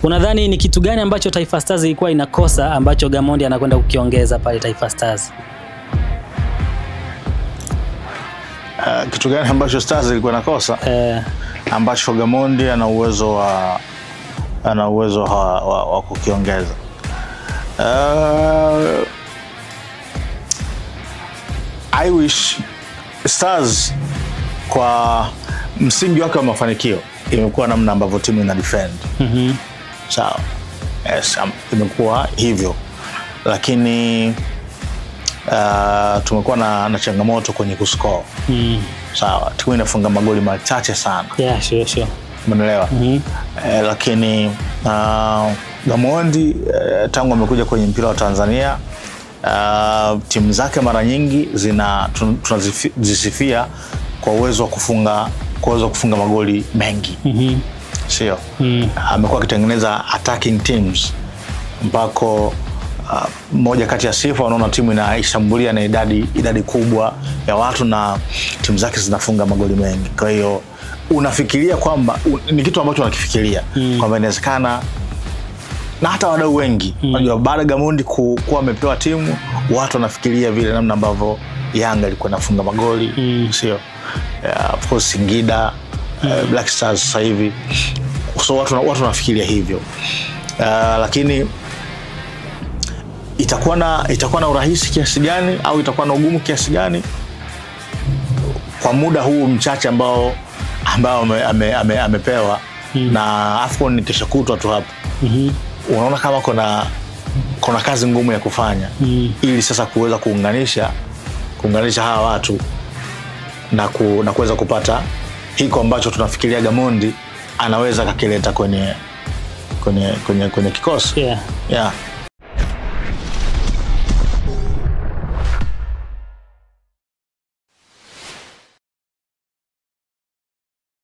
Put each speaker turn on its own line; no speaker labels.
Unadhani ni kitu gani ambacho Taifa Stars ilikuwa inakosa ambacho Gamondi anakwenda kukiongeza pale Taifa Stars?
Kitu gani ambacho Stars ilikuwa inakosa? Ambacho Gamondi ana uwezo wa kukiongeza. I wish Stars kwa msingi wake wa mafanikio imekuwa namna ambavyo timu ina defend. Sawa. Yes, imekuwa hivyo. Lakini tumekuwa na changamoto kwenye kuscore. Sawa, timu inafunga magoli machache sana.
Yeah, sure, sure.
Umeelewa? Lakini Gamondi tangu amekuja kwenye mpira wa Tanzania, timu zake mara nyingi tunazisifia kwa uwezo wa kufunga magoli mengi. Sio? Amekuwa akitengeneza attacking teams mpako moja kati ya sifa unaona timu inaishambulia na idadi kubwa ya watu na timu zake zinafunga magoli mengi. Kwa hiyo unafikiria kwamba ni kitu ambacho unakifikiria kwamba inawezekana, na hata wadau wengi unajua baada Gamondi kuwa amepewa timu watu wanafikiria vile namna ambavyo Yanga ilikuwa inafunga magoli, sio? Of course Singida, Black Stars sasa hivi. So watu wanafikiria hivyo. Lakini itakuwa na urahisi kiasi gani au itakuwa na ugumu kiasi gani kwa muda huu mchache ambao amepewa na AFCON ni kesho kutwa tu hapo. Unaona kama kuna kazi ngumu ya kufanya ili sasa kuweza kuunganisha hawa watu na kuweza kupata hiko ambacho tunafikiria Gamondi anaweza kakileta kwenye kikosi.
Yeah.